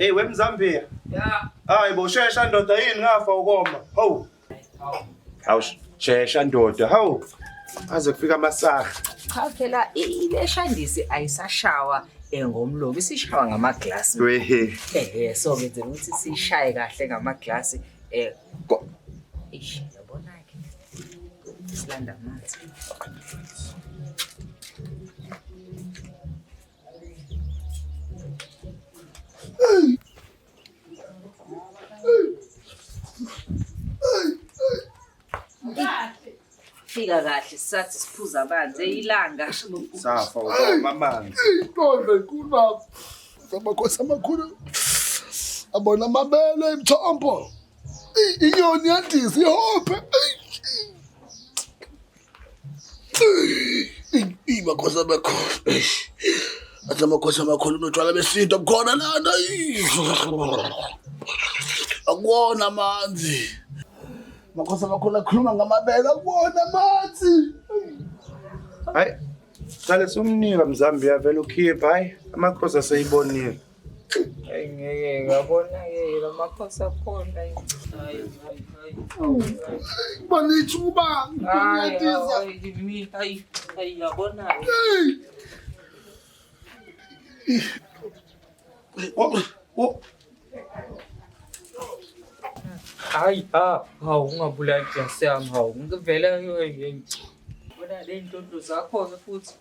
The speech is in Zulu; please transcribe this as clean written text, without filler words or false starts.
Hey wemzambia. Ya. Hayi bo shesha ndoda yini ngafa ukoma. Hawu. Hawu shesha ndoda. Hawu. Aze kufika amasaha. Cha phela ile shandisi ayisashawa ngomlomo isishawa ngamaglasi. Wehe. Eh so ngenzela ukuthi sishaye kahle ngamaglasi eh Eish yabona ke. Silanda amanzi. Fika kahle sathi siphuza amanzi ilanga. Safa ukoma amanzi. Intombi enkulu baba. Amakhosi amakhulu. Abona amabele imthombo. Inyoni yandisa ihophe. Makhosi amakhulu. Athi amakhosi amakhulu notshwala besintu abukhona lana. Akuwona amanzi. Makhosi amakhulu akhuluma ngamabele akuwona amanzi. Hayi. Sale sumnika Mzambia vele ukhipha hayi amakhosi aseyibonile. Hayi ngeke ngabona ke lamakhosi akhona. Hayi hayi hayi. Banithi uba Hayi ngiyadiza. hayi mina hayi hayi yabona. Hey. Oh, oh. Hayi ha hawu ungabulali glasi yami hawu ngivele bona le ntondo zakho ke futhi.